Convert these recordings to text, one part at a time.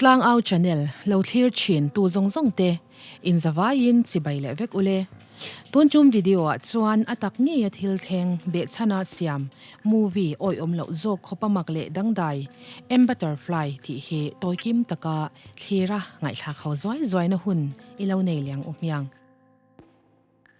Tlangau channel lo thlir thin tu zawng zawng te in zavaiin chibai leh vek ule. Tun tum video ah chuan a tak ngei a thil thleng behchhana siam movie awih awm loh zawk khawp a mak leh dangdai M Butterfly tih hi tawikim taka thlira ngaihthlak ho zuai zuaina hun i lo nei liang u hmiang.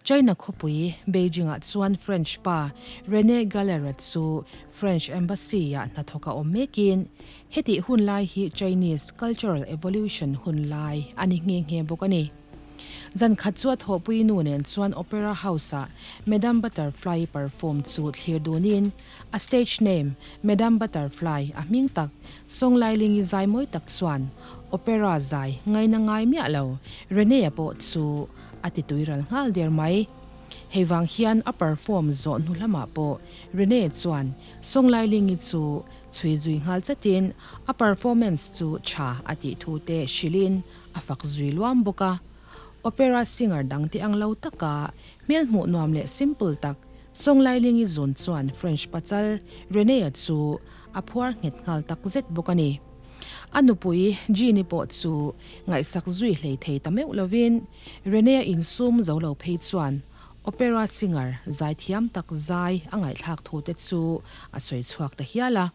China khawpui Beijing-ah chuan French pa Rene Galleret chu French Embassy-ah hnathawk a awm mekin, hetih hun lai hi Chinese Cultural Evolution hun lai a ni nghe nghe bawk a ni. Zan khat chu a thawhpui nu nen chuan Opera House-ah Madame Butterfly-i perform chu thlir dunin, a stage name Madame Butterfly a hming tak Song Lailing-i zai mawi tak chuan opera zai ngaina ngai miah lo Rene-a pawh chu A ti tuiral nghal der mai. Hei vang hian a perform zawh hnu lamah pawh Rene chuan Song Lailingi chu chhui zui nghal chatin a performance chu tha a tih thu te hrilhin a fak zui luam bawk a. Opera singer dang te ang lo taka hmel hmuh nuam leh simple tak Song Lailingi zun chuan French pachal Rene-a chu a phuar nghet nghal tak zet bawk a ni. A nupui Jean-i pawh chu ngaihsak zui hlei thei ta meuh lovin Rene-a insum zo lo phei chuan opera singer zaithiam tak zai a ngaihthlak thu te chu a sawi chhuak ta hial a.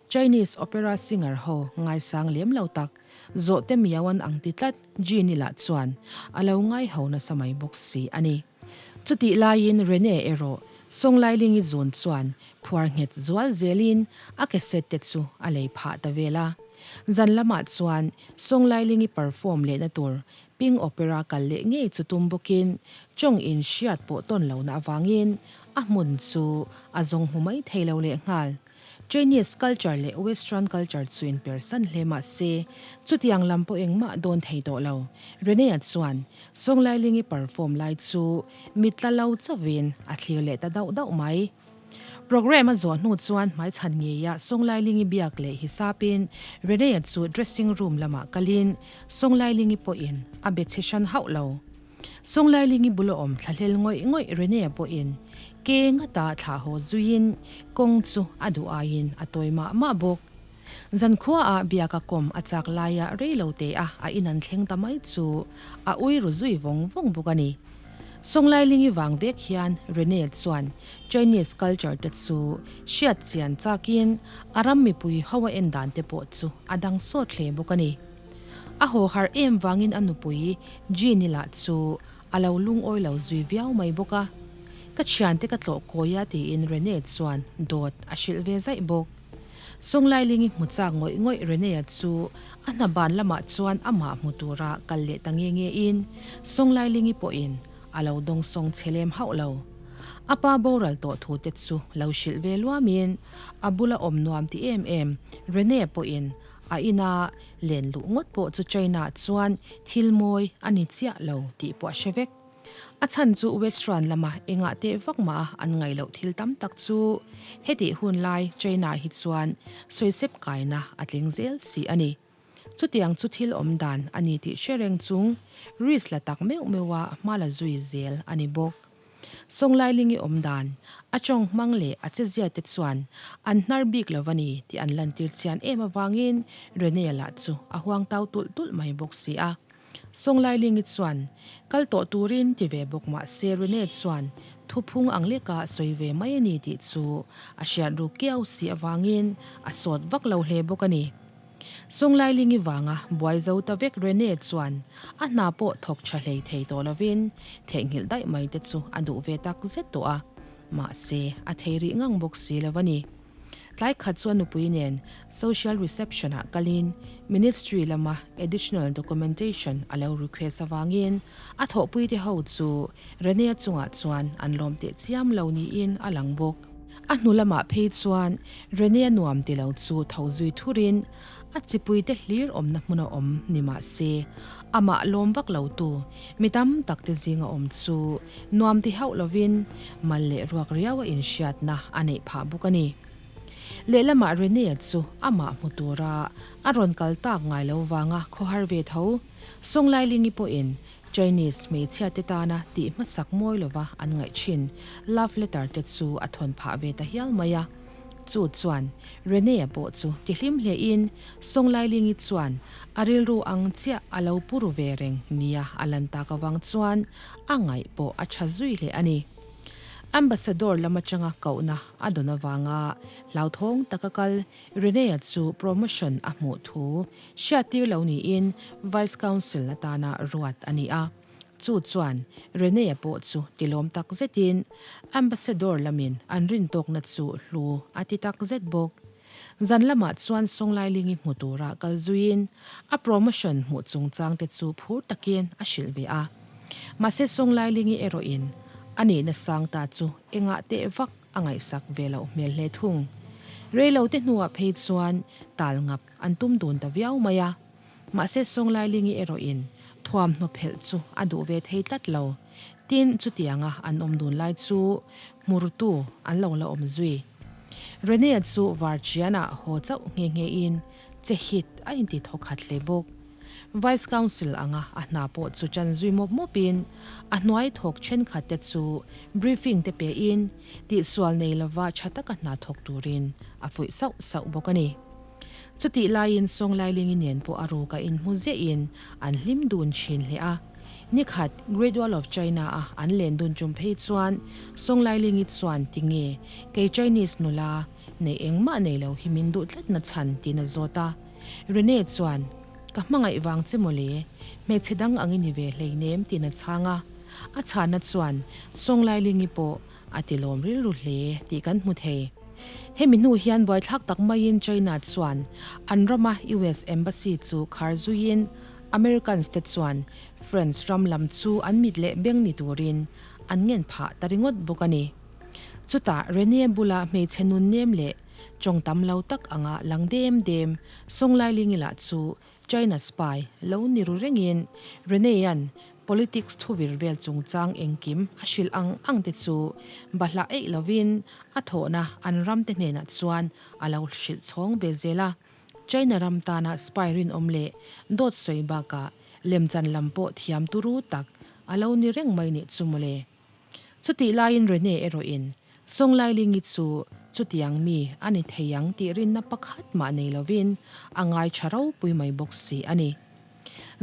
Chinese opera singer ho ngaisang lem lo tak zawhte miau an ang ti tlat Jean-i lah chuan a lo ngaiho nasa mai bawk si a ni. Chutih laiin Rene erawh Song Lailingi zun chuan phuar nghet zual zelin a ke set te chu a lei phah ta vel a. Zan lamah chuan Song Lailingi perform lehna tur Ping Opera kal leh ngei chu tum bawkin chawng in hriat pawh tawn lohna avangin a hmun chu a zawng hmu mai thei lo lehnghal. Chinese culture leh Western culture chu in persan hle mah se, chutiang lam pawh engmah dawn thei tawh lo. Rene-a chuan Song Lailingi perform lai chu mit tla lo chauhin a thlir leh ta dauh dauh mai. Programme a zawh hnu chuan hmaichhan ngeia Song Lailingi biak leh hisapin Rene-a chu dressing room lamah kalin Song Lailingi pawhin a be chhe hran hauh lo. Sunglailingi bula awm thlahlel ngawih ngawih Rene pawhin ke ngata thlah haw zuiin kawng chu a duh aiin a tawi mah mah bawk. Zankhuaah biaka kawm a chak laia rei lo te a a in an thleng ta mai chu a ui ru zui vawng vawng bawk a ni. Sunglailingi vang vek hian Rene chuan Chinese culture te chu hriat chian chakin a ram mipui ho a en dan te pawh chu a dang sawt hle bawk a ni. A haw harh em vangin a nupui Jean-i lah chu a lo lungawi lo zui viau mai bawk a. Ka thiante ka tlawh kawi a tiin Rene chuan dawt a hrilh ve zaih bawk. Sunglailingi hmu chak ngawih ngawih Rene-a chu a hna ban lamah chuan amah hmu tura kal leh ta nge nge in Sunglailingi pawhin a lo dawngsawng che lem hauh lo. A pa boral tawh thu te chu lo hrilh ve luamin a bula awm nuam ti em em Rene pawhin A ina len luh ngawt pawh chu China chuan thil mawi a ni chiah lo tih pawh a hre vek. A chhan chu Western lama engah teh vak mah a an ngaih loh thil tam tak chu hetih hun lai China hi chuan sawisep kaina a tling zel si a ni. Chutiang chu thil awm dan a ni tih hre reng chung risk la tak meuh meuh a hma la zui zel a ni bawk. Sawnglailingi awm dan, a tawng hmang leh a chezia te chuan an hnar bik lo va ni tih an lantir chian em avangin Rene lah chu a huang tau tulh tulh mai bawk si a. Sawnglailingi chuan kal tawh turin ti ve bawk mah se Rene chuan thuphung ang leka sawi ve mai a ni tih chu a hriat ru kiau si avangin a sawt vak lo hle bawk a ni. Sunglailingi vanga buai zo ta vek Rene chuan a hna pawh thawk tha hlei thei tawh lovin theihnghilh daih mai te chu a duh ve tak zet tawh a, mahse a thei rih ngang bawk si lo a ni. Tlai khat chu a nupui nen social reception ah kalin ministry lama additional documentation a lo request avangin a thawhpui te ho chu Rene chungah chuan an lawm teh chiam lo niin a lang bawk. A hnu lamah phei chuan Rene nuam ti lo chu tho zui thurin a chipuite hlir awmna hmun a awm ni mah se, amah lawm vak lo tu mi tam tak te zinga awm chu nuam ti hauh lovin mal leh ruak riau a inhriatna a neih phah bawk a ni. Lehlamah Rene chu amah hmu tura a rawn kal tak ngai lo vanga khawhar ve tho Sawnglailingi pawhin Chinese hmeichhia te tana tih hmasak mawi lova an ngaih thin love letter te chu a thawn phah ve ta hial mai a. Chu chuan Rene-a pawh chu tihlim hlein Songlailingi chuan a rilru ang chiah a lo pu ru ve reng nia a lan tak avang chuan a ngaih pawh a tha zui hle a ni. Ambassador lam atanga kohna a dawn avanga hlauthawng taka kal Rene-a chu promotion a hmuh thu hriattir lo niin Vice Council atana ruat a ni a. Chu chuan Rene-a pawh chu tilawm tak zetin Ambassador lamin an rintawkna chu hlu a ti tak zet bawk. Zan lamah chuan Songlailingi hmu tura kal zuiin a promotion hmuh chungchang te chu phur takin a hrilh ve a. Mahse Songlailingi erawhin a nihna sang ta chu engah teh vak a ngaihsak ve loh hmel hle thung. Reilo te hnuah phei chuan tal ngap an tum dun ta viau mai a. Mahse Songlailingi erawhin thuamhnaw phelh chu a duh ve thei tlat lo. Tin, chutianga an awm dun lai chu hmurtu an lo la awm zui. Rene-a chu Varchian-ah haw chauh nghe nghe in che hit a inti thaw khat hle bawk. Vice Council anga a hna pawh chu chan zui mawp mawp in a hnuai thawk thenkhat te chu briefing te pe in tihsual nei lova tha taka hna thawk turin a fuih sauh sauh bawk a ni. Chutih laiin Songlailingi nen pawh a ruka inhmu ziahin an hlim dun thin hle a. Nikhat Great Wall of China-a an len dun tum phei chuan Songlailingi chuan tinge kei Chinese nula neih engmah nei lo hi min duh tlatna chhan tiin a zawt a. Rene chuan Ka hmangaih vang che mawle, hmeichhe dang ang i ni ve hleinem tiin a chhang a. A chhanna chuan Songlailingi pawh A ti lawm rilru hle tih kan hmu thei. Hemi hnu hian buaithlak tak maiin China chuan an rama US Embassy chu khar zuiin Americans te chuan France ram lam chu an mit leh beng ni turin an ngen phah ta ringawt bawk a ni. Chutah Rene bula hmeichhe nun nem leh tawng tam lo tak anga lang dem dem Songlailingi lah chu China spy lo ni ru rengin Rene-a'n politics thu vir vel chungchang engkim a hrilh ang ang te chu bahlah eih lovin a thawhna an ram te hnenah chuan a lo hrilh chhawng ve zel a. China ram tana spy rinawm leh dawt sawi bakah lemchan lam pawh thiam turu tak a lo ni reng mai nih chu mawle. Chutih laiin Rene erawhin Songlailingi chu chutiang mi a ni thei ang tih rinna pakhat mah nei lovin a ngai tha ropui mai bawk si a ni.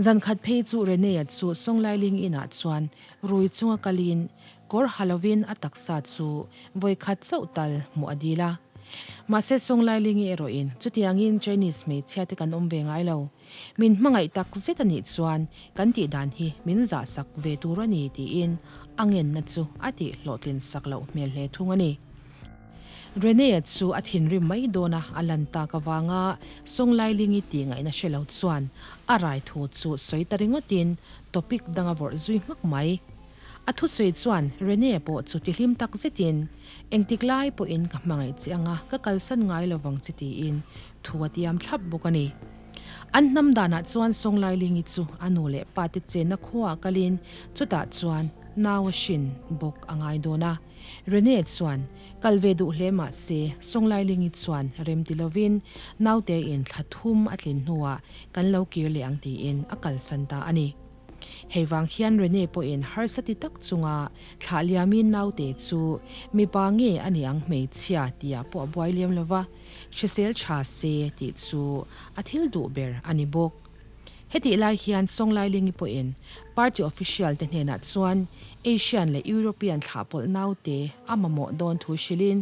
Zan khat phei chu Rene-a chu Songlailing inah chuan rui chunga kalin kawr ha lovin a taksa chu vawi khat chauh tal hmuh a dil a. Mahse Songlailingi erawhin chutiangin Chinese hmeichhia te kan awm ve ngai lo. Min hmangaih tak zet a nih chuan kan tih dan hi min zahsak ve tur a ni tiin a ngenna chu a tih hlawhtlin sak loh hmel hle thung a ni. Rene-a chu a thinrim mai dawn a, a lan tak avanga Songlailingi tih ngaihna hre lo chuan a rai thu chu sawi ta ringawtin topic dang a vawrh zui hmak mai. A thusawi chuan Rene pawh chu tihlim tak zetin, Engtik lai pawhin ka hmangaih che anga ka kalsan ngai lovang che tiin thu a tiam thlap bawk a ni. An hnam danah chuan Songlailingi chu a nu leh pa te chenna khuaah kalin chutah chuan nau a hrin bawk a ngai dawn a. Rene chuan kal ve duh hle mah se Songlailingi chuan rem ti lovin nautein thla thum a tlin hnuah kan lo kir leh ang tiin a kalsan ta a ni. Hei vang hian Rene pawhin harsa ti tak chunga thlah liamin naute chu mipa nge a ni ang hmeichhia tia pawh a buai liam lova, hrisel tha se tih chu a thil duh ber a ni bawk. Hetih lai hian Songlailingi pawhin party official te hnenah chuan Asian leh European thlahpawlh naute a mamawh dawn thu hrilhin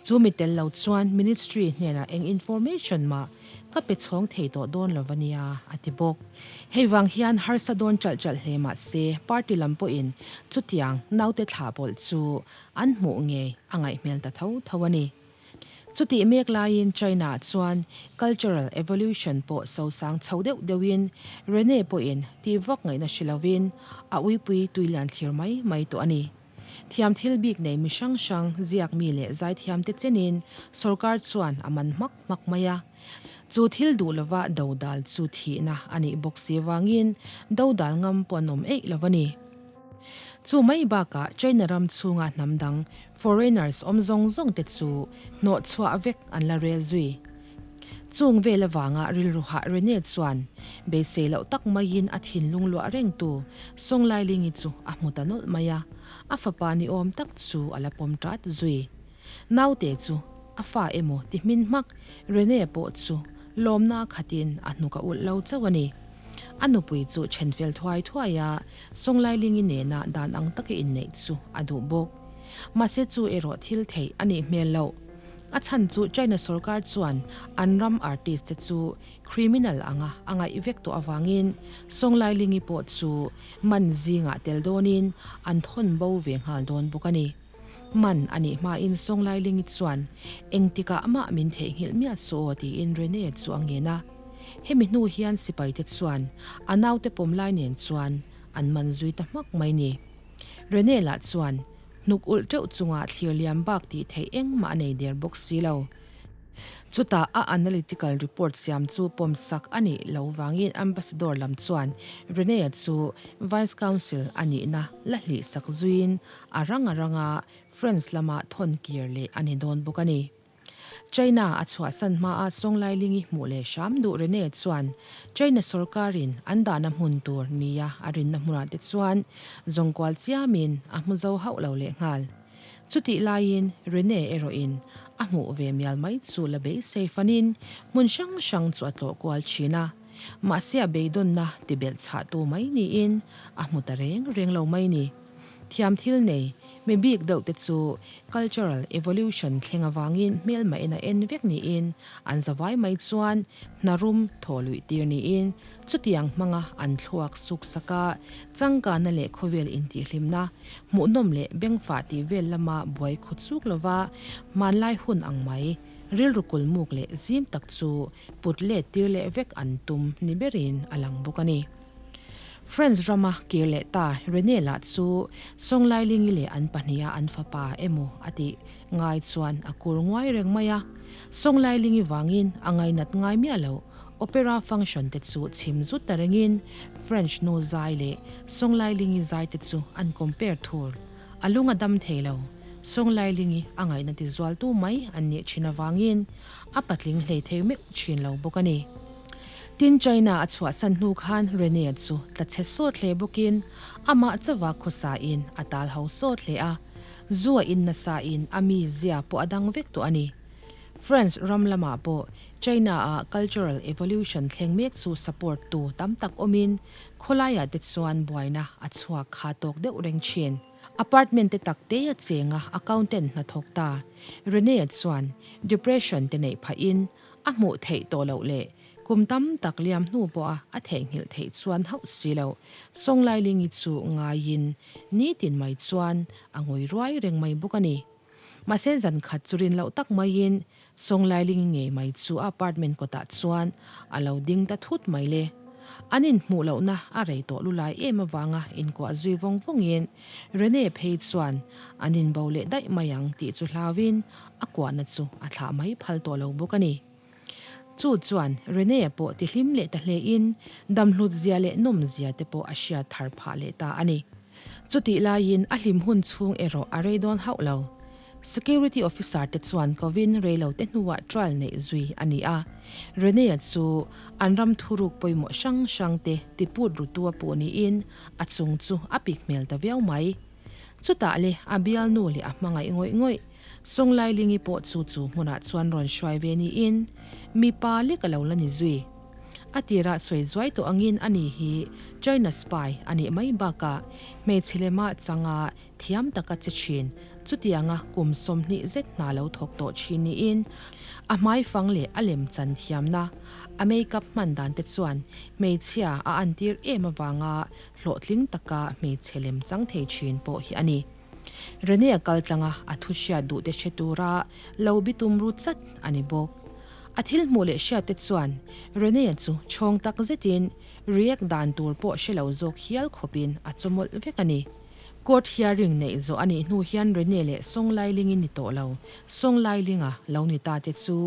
chu mi tel lo chuan ministry hnenah eng information mah Ka pe chhawng thei tawh dawn lo va nia, a ti bawk. Hei vang hian harsa dawn chalh chalh hle mah se, party lam pawhin chutiang naute thlah pawlh chu an hmuh ngei a ngaih hmel ta tho tho a ni. Chutih mek laiin China-ah chuan cultural evolution pawh sosang chho deuh deuhin Rene pawhin tih vak ngaihna hre lovin a uipui tuilian thlir mai mai tawh a ni. Thiam thil bik nei mi hrang hrang, ziak mi leh zaithiam te chenin sorkar chuan a man hmak hmak mai a. Chu thil duh lova dodal chu thihna a nih bawk si vangin dodal ngam pawh an awm eih lo a ni. Chu mai bakah China ram chhunga hnam dang, foreigners, awm zawng zawng te chu hnawh chhuah vek an la rel zui. Chung vel avanga rilru hah Rene chuan beisei loh tak maiin a thinlung luah rengtu Songlailingi chu a hmu ta nawlh mai a, a fapa ni awm tak chu a la pawm tat zui. Naute chu. A fa emaw ti hmin hmak Rene pawh chu lawmna khatin a hnuk a ulh lo chauh a ni. A nupui chu then fel thuai thuai a, Songlailingi nena dan ang taka inneih chu a duh bawk. Mahse chu erawh thil theih a nih hmel loh. A chhan chu China sorkar chuan an ram artist te chu criminal anga a ngaih vek tawh avangin Songlailingi pawh chu man zingah tel dawnin an thawn bo ve nghal dawn bawk a ni. Man a nih hmain Songlailingi chuan engtikah mah min theihnghilh miah suh aw tiin Rene chu a ngen a. Hemi hnu hian sipaite chuan a naute pawm lai nen chuan an man zui ta hmak mai ni. Rene lah chuan hnuk ulh teuh chunga thlir liam bak tih theih engmah a nei der bawk si lo. Chutah a analytical report siam chu pawmsak a nih lo vangin Ambassador lam chuan Rene-a chu Vice Council a nihna la hlihsak zuiin a rang a ranga France lama thawn kir leh a ni dawn bawk a ni. China a chhuahsan hmaa Songlailingi hmuh leh hram duh Rene chuan China sorkarin an dahna hmun tur nia a rinna hmunah te chuan zawngkual chiamin a hmu zo hauh lo lehnghal. Chutih laiin Rene erawhin a hmuh ve mial mai chu la beisei fanin hmun hrang hrang chu a tlawh kual thin a. Mahse a beidawnna tibelh chhahtu mai niin a hmu ta reng reng lo mai ni. Thiam thil nei, mi bik deuh te chu cultural evolution thleng avangin hmelma en a en vek niin an zavai mai chuan hna rum thaw luih tir niin chutiang hmanga an thluak suk sak a, changkana leh khawvel intihhlimna, hmuhnawm leh bengfah tih vel lama buai khut chuk lova hmanlai hun ang mai, rilru kulmuk leh zim tak chu put let tir leh vek an tum ni berin a lang bawk a ni. France rama kir leh ta Rene lah chu Songlailingi leh an pahniha an fapa emaw a tih ngai chuan a kur nguai reng mai a. Songlailingi vangin a ngainat ngai miah loh opera function te chu chhim zut ta rengin French nu zai leh Songlailingi zai te chu an compare thur. A lung a dam thei lo. Songlailingi a ngaihna ti zualtu mai an nih thin avangin a patling hlei thei meuh thin lo bawk a ni. Tin, China a chhuahsan hnu khan Rene chu tla chhe sawt hle bawkin amah chauha khawsain a tal ho sawt hle a, zu a in nasain a mizia pawh a dang vek tawh a ni. France ram lamah pawh China-a cultural evolution thleng mek chu support tu tam tak awmin khawlaiah te chuan buaina a chhuak kha tawk deuh reng thin. Apartment te tak te a cheng a, accountant hnathawk ta Rene chuan depression te neih phahin A hmuh theih tawh loh leh kum tam tak liam hnu pawha a theihnghilh theih chuan hauh si loh. Songlailingi chu ngaiin nitin mai chuan a ngui ruai reng mai bawk a ni. Mahse zan khat chu rin loh tak maiin Songlailingi ngei mai chu a apartment kawtah chuan a lo ding ta thut mai le. An inhmuh lohna a rei tawh lulai em avanga inkuah zui vawng vawngin Rene phei chuan an inbo leh daih mai ang tih chu hlauin a kuahna chu a thlah mai phal tawh lo bawk a ni. Chu chuan Rene-a pawh tihlim leh ta hlein damhlut zia leh nawm zia te pawh a hriat thar phah leh ta a ni. Chutih laiin a hlim hun chhung erawh a rei dawn hauh lo. Security officer te chuan kovin rei lo te hnuah trial neih zui a ni a. Rene-a chu an ram thuruk pawimawh hrang hrang te tiput rutu a puh niin a chung chu a pik hmel ta viau mai. Chutah le a bialnu leh a hmangaih ngawih ngawih Songlailingi pawh chu chu hmunah chuan rawn hruai ve niin mipa lek a lo la ni zui. A tirah sawi zuai tawh angin ani hi China spy a nih mai bakah hmeichhe lemah changa thiam taka che thin chutianga kum 20 zet hna lo thawk tawh thin niin a hmaifang leh a lem chan thiamna a makeup hman dan te chuan hmeichhia a antir em avanga hlawhtling taka hmeichhe lem chang thei thin pawh hi a ni. Rene a kal tlang a, a thu hriat duh te hre tura lo bi tum ru chat a ni bawk. A thil hmuh leh hriat te chuan Rene chu chhawng tak zetin react dan tur pawh hre lo zawk hial khawpin a chawmawlh vek a ni. Court hearing neih zawh a nih hnu hian Rene leh Song Lailingi ni tawh lo, Song Lailinga lo ni ta te chu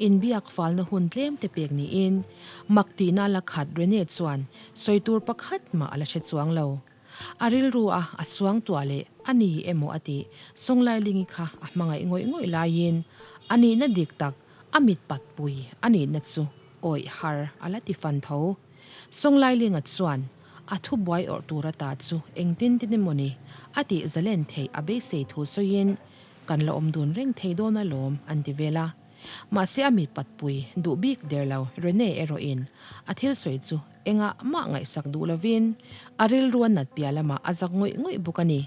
inbiak falna hun tlem te pek niin mak tihna la khat Rene chuan sawi tur pakhat mah a la hre chuang lo. A rilru a a suangtuah leh a ni emaw a tih Songlailingi kha a hmangaih ngawih ngawih laiin a nihna dik tak a mit pat pui a nihna chu awih har a la ti fan tho. Songlailinga chuan a thubuai awrh tur ata chu engtin tin emaw ni a tih zalen theih a beisei thu sawiin. Kan la awm dun reng thei dawn alawm an ti vel a. Mahse a mipatpui duh bik der lo Rene erawhin a thil sawi chu engah mah ngaihsak duh lovin a rilru a nat piah lamah a zak ngawih ngawih bawk a ni.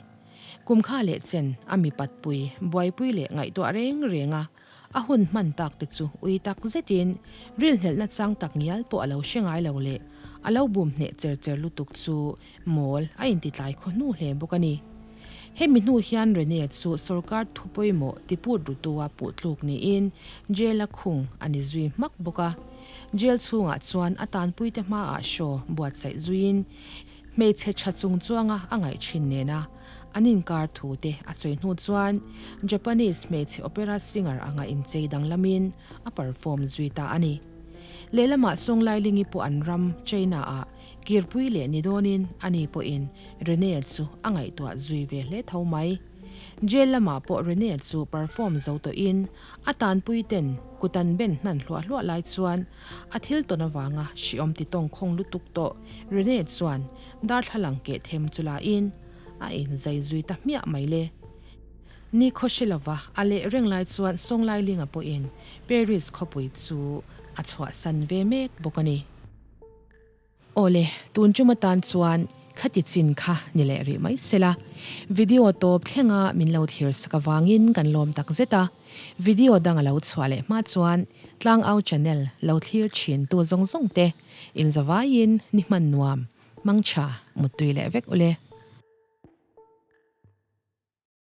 Kum kha leh chen a mipatpui buaipui leh ngaihtuah reng reng a, a hun hman tak te chu ui tak zetin rilhnelhna chang tak ngial pawh a lo hre ngai lo leh a lo bum hneh cher cher lutuk chu mawl a intitlai khaw hnu hle bawk a ni. Hemi hnu hian Rene chu sorkar thu pawimawh tiput rutua puh tluk niin jail-a khung a ni zui hmak bawk a. Jail chhungah chuan a tanpuite hmaah show buatsaih zuiin hmeichhe tha chung chuanga a ngaih thin nena an inkar thu te a sawi hnu chuan Japanese hmeichhe opera singer anga inchei danglamin a perform zui ta a ni. Lehlamah Song Lailingi pawh an ram China-ah Kirpui leh ni dawnin ani pawhin Rene chu a ngaihtuah zui ve hle tho mai. Jail lamah pawh Rene chu perform zo tawhin a tanpui ten kut an ben hnan hluah hluah lai chuan a thil tawn avanga hriawm ti tawng khawng lutuk tawh Rene chuan darthlalang keh them chu lain a inzai zui ta hmiah mai le. Ni khaw hre lova a leh reng lai chuan Sawnglailinga pawhin Paris khawpui chu a chhuahsan ve mek bawk a ni. Awle, tun tum atan chuan khati chin kha ni leh rih mai sela. Video tawp thlenga min lo thlir sak avangin kan lawm tak zet a. Video dang a lo chhuah leh hma chuan Tlangau channel lo thlir thin tu zawng zawng te inzavaiin ni hman nuam, mangtha, muttui leh vek ule.